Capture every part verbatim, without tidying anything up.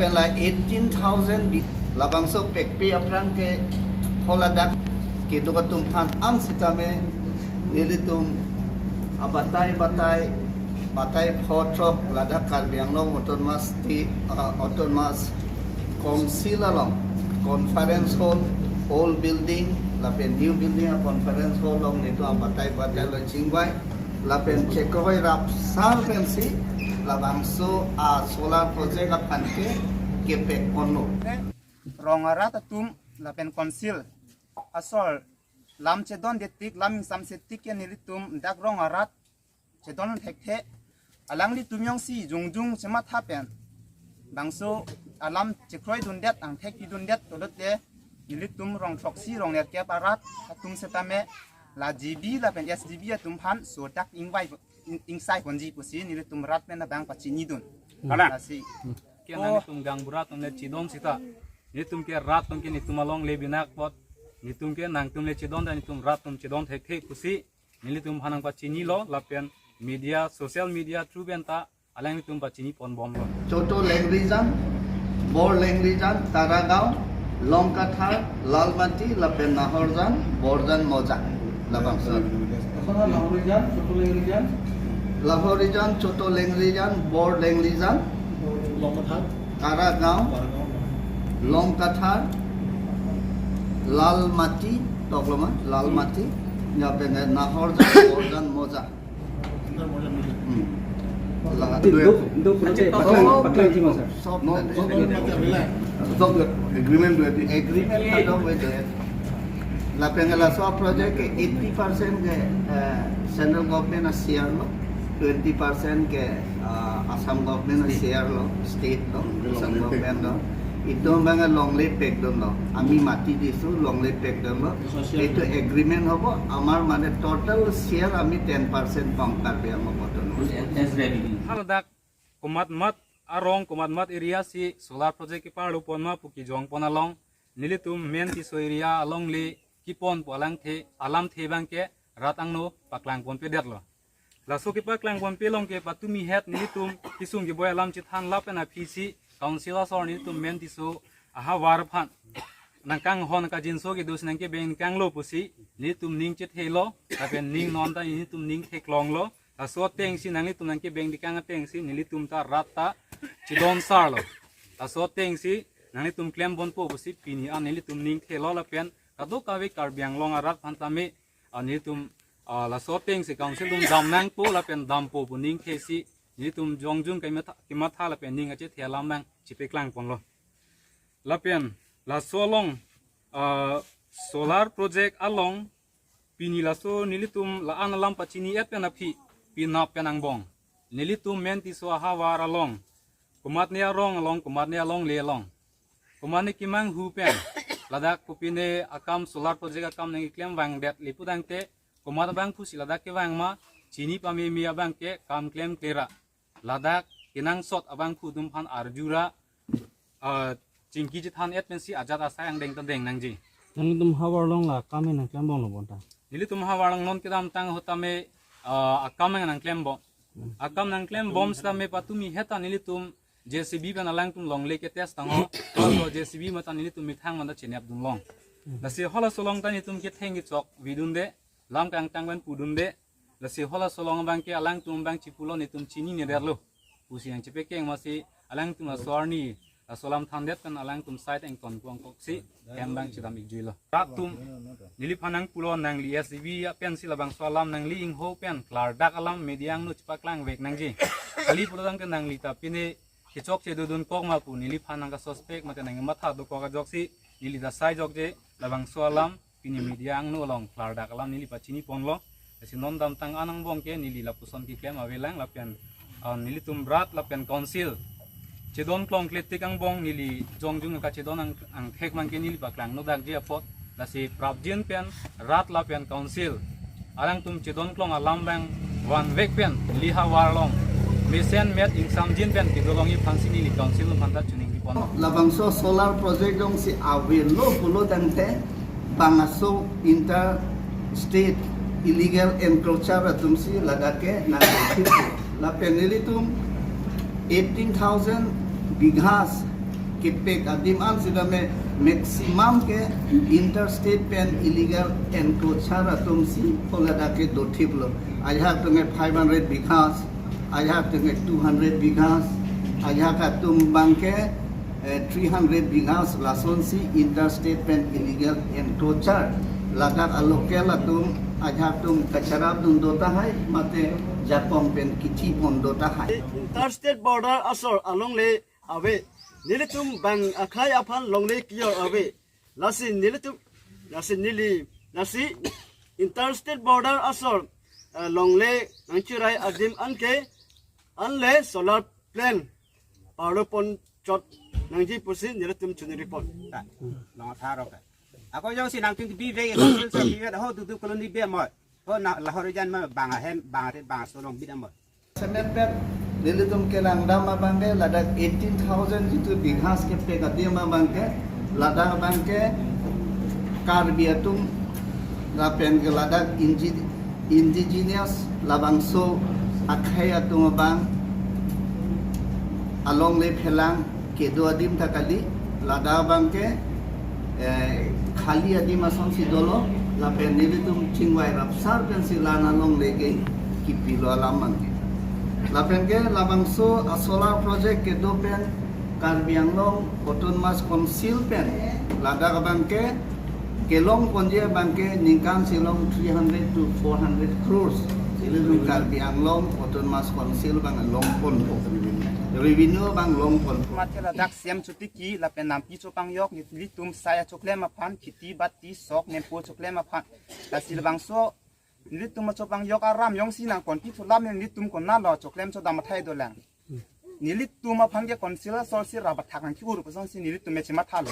Pela eighteen thousand bi labangso pekpe aphrang ke holadak keduk atum aphan an sitame nelitum abatai batai batai photrok ladak Karbi Anglong Autonomous State, uh, Autonomous Council along conference hall, old building lapen new building a conference hall along nelitum abatai batai lo chingvai lapen chekroi rap sar pensi labangso a solar project aphan ke kepek ponlo. Rong arat atum lapen council asor lam chedonde tik, lam ingsamse tik ke nelitum dak rong arat chedon thekthe. Alanglitum jongsi jongjung chematha pen bangso alam chekroidundet, angthek pidundet pulote nelitum rong throksi rong nerkep arat atum setame la G B lapen S G B atum aphan sodak ingvai ing-, ingsai ponji pusi nelitum rat pen abang pachinidun. Kalang. Lasi. Ke Oh. Nangtum gaonbura atum le chedon sita. Nelitum ke rat atum ke nelitum along le binak apot. Nelitum ke nangtum le chedon dan nelitum rat atum chedon thekthe pusi nelitum aphan nangpachinilo lapen media, social media through pen ta alanglitum pachini ponbomlo. Choto Lengrijan, Bor Lengrijan, Taragaon, Longkathar, Lalmati lapen Nahorjan, Borjan Moja. Labangso. Lahorijan, Choto Lengrijan. Lahorijan, Choto Lengrijan, Bor Lengrijan, Longkathar. Taragaon, Taragaon. Longkathar, Lalmati, tokloma, Lalmati, lapen Nahorjan, Borjan Moja. Hmm. La, Duk, duk, duk, Aceh, paklang, oh, paklang, sir. Sob no, na sob de. Sob agreement do ati. Agreement kadokave do. Lapen laso project ke eighty percent ke, eh, central government a share lo, twenty percent ke, ah, Assam government a share lo, state lo, Assam government lo. Itum abang longle pekdunlo. Ami mati disu longle pekdunlo. Social Itu agreement hobo, amar mane total share ami ten percent pam Karbi Anglong Autonomous. Tax revenue. Haladak komatmat arong, komatmat area si solar project keparlo pon ma pu kejong pon along nelitum Mentiso area along le kepon pu alangthe alamthe abang ke rat angno paklang ponpedetlo. Laso kepaklang ponpe along ke patumi het nelitum kesung keboi alam chethan lapen aphi si council asor nelitum Mentiso ahavar aphan nangkanghon kajinso kedo si nangkebeng kanglo pusi nelitum ning chethelo, lapen ning non ta nelitum ning theklonglo. Laso ateng si nanglitum nangkebeng dikang ateng si nelitum ta rat ta chedon sarlo. Laso ateng si nanglitum klem ponpo pusi pini an nelitum ning thelo lapen kadokave Karbi Anglong arat aphan tame, ah, nelitum, ah, laso ateng si council atum dam nangpo lapen dampo pu ning the si nelitum jongjung kematha, kematha lapen ning achethe alam nangchepeklang ponlo. Lapen laso along, ah, solar project along pini laso nelitum la-an alam pachini-et pen aphi pinap pen angbong nelitum Mentiso ahavar along, komatne arong along, komatne alongle along, komatne kemanghu pen ladak kopine akam solar project akam nangkeklem vangdet le pudangte komat abangphu si ladak kevang ma chini pameme abang ke kam klemkle ra ladak kenangsot abangphu atum aphan arjura, ah, chingki chethan-et pensi ajat asai angdeng ta deng nangji. Nangtum havar along la akam nangklembomlo bonta? Nelitum havar along non kedamtang ahut tame, ah, akam nangklembom. Akam nangklembom sitame patumi het ta nelitum J C B pen alangtum longle ketest tangho. Halaso J C B mate nelitum methang mate chenep dunlong. Lasi halaso along ta nelitum ketheng kechok vidunde, lam kangtang pen pudunde. Lasi halaso along abang ke alangtum abang chipulo nelitum chininedetlo pusi nangchepekeng masi alangtum laso arni laso alam thandet pen alangtum side engton puang koksi hem abang chedam-ikjuilo. Rat atum, neliphan nangpulo nangli S G B pen si labangso alam nangli ingho pen klardak alam media angno chepaklangvek nangji. Kali pulo tangte nangli ta pine kechokche dodun kok ma pu neliphan nangkasuspect mate nangmatha dokok ajoksi neli ta sai jokje labangso alam pini media angno along klardak alam neli pachini ponlo. Lasi non damtang an angbong ke neli lapuson keklem avelang lapen, ah, nelitum rat lapen council chedon klongkletik angbong neli jongjung kachedon ang, angthek abang ke neli paklangno dakji apot. Lasi prapjin pen rat lapen council alangtum chedon klong alam abang vanvek pen neli havar along mesenmet ingsamjin pen kedolongji aphansi neli council atum aphanta choningri ponlo. Labangso solar project jongsi avelo pulo tangte bangso inter state illegal encroacher atumsi ladak ke nangkethip. Lapen nelitum eighteen thousand bighas Kepek adim an sitame maximum ke interstate pen illegal encroacher atum si pu ladak ke dothiplo. Ajahak atum ke five hundred bighas, ajahak atum ke two hundred bighas, ajahak atum abang ke eh, three hundred bighas lasonsi interstate pen illegal encroacher. Ladak a-local atum ajahak atum kacharap dun do tahai, mate jakong pen kithi pon do tahai. Interstate border asor alongle ave. Nelitum bang akhai aphan longle kiyor ave. Lasi nelitum, lasi neli, lasi interstate border asor eh, longle nangchirai adim anke anle solar plant parlo pon chot nangji pusi nelitum chuniri pon. Ta, long tharo ka. Ako jongsi nangtum bive, council sa bive, ho dudu colony be mo. Ho na lahore jan ma bang ahem, bang arit, bang aso long bida mo. Cement pet nelitum kelang dam abang ke ladak eighteen thousand jitu bighas kepek adim abang ke, ladak abang ke Karbi atum lapen ke ladak inji indigenous labangso akhai atum abang alongle phelang kedo adim ta kali, ladak abang ke eh, khali adim asonsi dolo, lapen nelitum chingvai rapsar pensi la-an alongle ke kipilo alam abang ke. Lapen ke labangso a-solar project kedo pen Karbi Anglong Autonomous Council pen ladak abang ke kelong ponji abang ke ningkan si long three hundred to four hundred crores. Nelitum Karbi Anglong Autonomous Council abang long ponpo. Revenue abang long ponpo. Mate ladak C M chotiki lapen nampi chopangjok nelitum sai achoklem aphan, kheti bati sok nempo choklem aphan. Lasi labangso nelitum achopangjok aram jongsi nangkonpi thulam nelitum konatlo choklem chodam athai dolang. Nelitum aphan ke council asor si rap athak nangkihur pusonsi nelitum me chimathalo.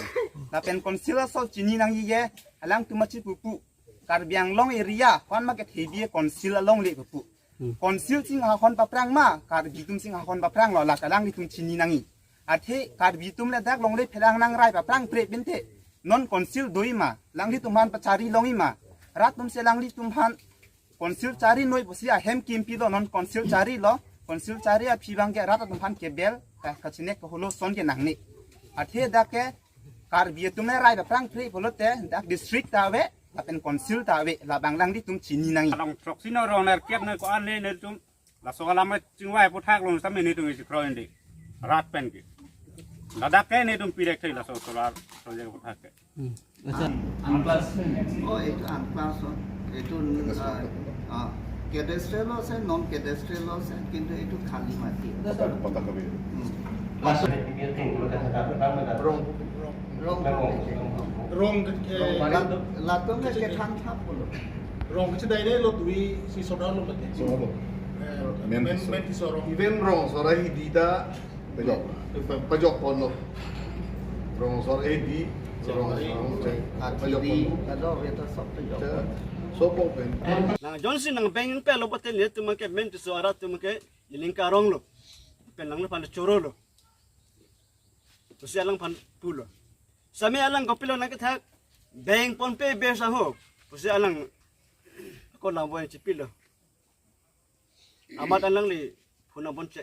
Lapen council asor chini nangji ke alangtum achipupu. Karbi Anglong area hon ma kethebi council alongle pupu. Council singhahon paprang ma, Karbi atum singhahon papranglo, la ke alanglitum chini nangji. Athe Karbi atum ladak longle phelang nangrai paprang pre binte. Non council doi ma, alanglitum aphan pachari longji ma. Rat atum si alanglitum aphan council chari noi pusi ahem kimpilo, non council charilo, council chari aphi abang ke rat atum aphan kebel, ka, kachinek kaholo ason ke nangne. Athe dak ke Karbi atum le rai paprang pre pulote dak district ta ave, lapen council ta ave, labang alanglitum chini nangji. Along throksi no rong nerkep ne ko-an ne netum. Laso alam chingvai aputhak long sitame netum isi kroi indi. Rat pen ke. Ladak ke netum pirek thei laso solar project aputhak ke. Hmm. Accha. Unplus. Oh, এইটো unplus, oh. এইটো, ah, ah, cadastral আছে, non cadastral আছে, কিন্তু এইটো খালী মাটি। পট্টা, পট্টা কবি। Hmm. Laso Rong. Rong. Rong, eh, Lat-, latum ke kethang thap pulo. Rong kachedai dei lo dui si soda lo mate. Soda lo. Eh, men, men, men ti sorong. Even rong sora hidi ta pajok. Pajok ponlo. Rong sora hidi, rong sora pajok ponlo. Kado, eta sob pajok. Sob pen. Nang Johnson nang beng pe lo bote nelitum ke men ti so arat atum ke iling karong lo. Pen lang lo pan choro lo. Pusi alang aphan pulo. Sami alang kopilo nangkethak beng ponpe ber sang ho. Pusi alang ako lang boy chipilo. Amat alangli phone abon che.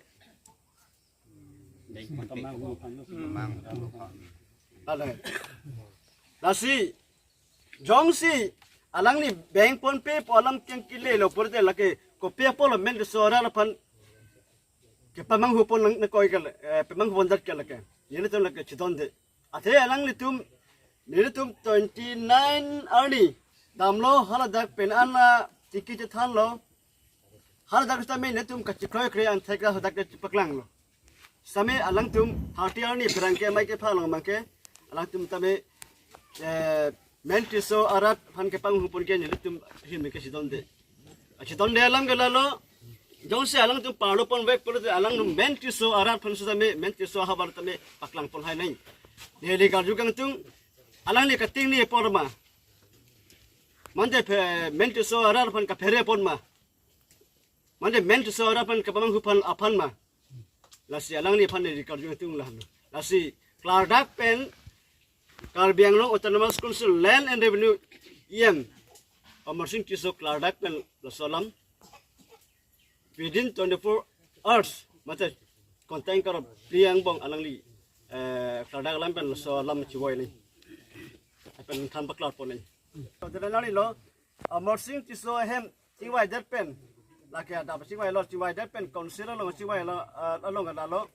Alang. Lasi jongsi alangli beng ponpe pu alam keng kile lo purte lake kopi apolo men ke sora lapan kepamanghu pon nang, nangkoi ke, eh, pamanghu pon dat ke lake. Nelitum lake chedonde. Athe alanglitum, nelitum twenty nine arni damlo, haladak pen an la tiki chethanlo. Haladak sitame nelitum kachikroikre an thek haladak ke chipaklanglo. Sitame alangtum thirty arni pherangke amei kepha along abangke alangtum tame, eh, men tiso arat aphan kepanghu pon ke nelitum ahin ke chedonde. Chedonde alam ke lalo, jongsi alangtum parlo ponvek pulote alangtum men tiso arat aphan sitame, men tiso ahavar tame paklang pon hai nai. Neli karju kangtung, alangli kating ni apor ma. Mande phe, men tiso arat aphan kaphere pon ma. Mande men tiso arat aphan kepamanghu aphan aphan ma. Lasi alangli aphan neli karju kangtung lahelo. Lasi klardak pen Karbi Anglong Autonomous Council Land and Revenue E M Amarsing Tisso klardak pen laso alam within twenty-four hours mate content karo pliang bong alangli eh, klardak alam pen laso alam chivoi nang. Lapen than paklar pon nang. Generally lo, Amarsing Tisso ahem chingvaidet pen, lake adap chingvailo, chingvaidet pen council along chingvailo, ah, along adalo.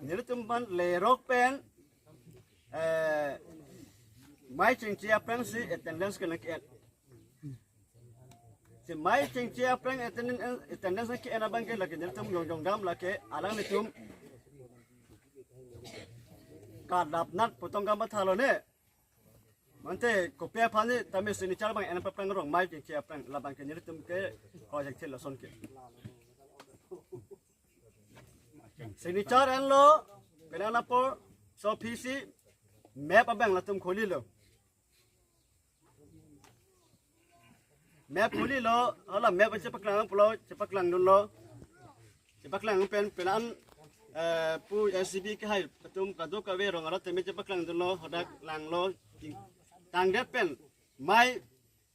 Nelitum aphan lerok pen, eh, mei chingche aphrang si attendance kenang ke-en. Si mei chingche aphrang attendance, attendance ke-en abang ke lake nelitum jongjong dam, lake alanglitum kadap nat putong kamathalo ne. Mate kopi aphan ne tame signature abang en paphrang rong mei chingche aphrang, labang ke nelitum ke project thil lason ke. Signature enlo, penang apor, so P C, map abang latum kholilo. Map kholilo, hala map chepaklang pulo, chepaklang dunlo. Chepaklang pen, penang, eh, pu S C B ke hai, atum kadokave rong arat tame chepaklang dunlo, hadak langlo, ting-, tangdet pen, mei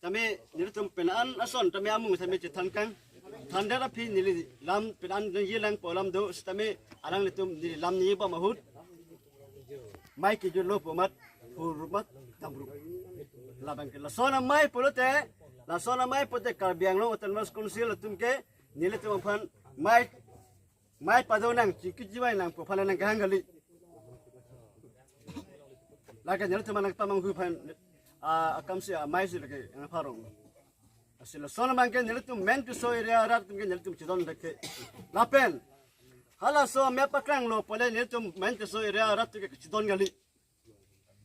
tame nelitum penang ason tame amung tame chethan kang. Thandet aphi neli lam penang nangji lang pu alam do, sitame alanglitum neli lam nangji bom ahut mei kejutlo pu amat, hur amat, damru. Labang ke lason amei pulote, lason amei pulote Karbi Anglong Autonomous Council atum ke nelitum aphan mei, mei pado nang, chingki chivai nang pu aphan nangkehang kali. Lake nelitum nangpamanghu aphan, ah, akam si, ah, mei si lake nangparong. Lasi lason abang ke nelitum main Tisso area arat atum ke nelitum chedon lake. Lapen halaso map paklanglo pule nelitum main Tisso area arat atum ke chedon kali.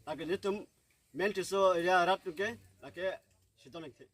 Lake nelitum main Tisso area arat atum ke lake chedon lake.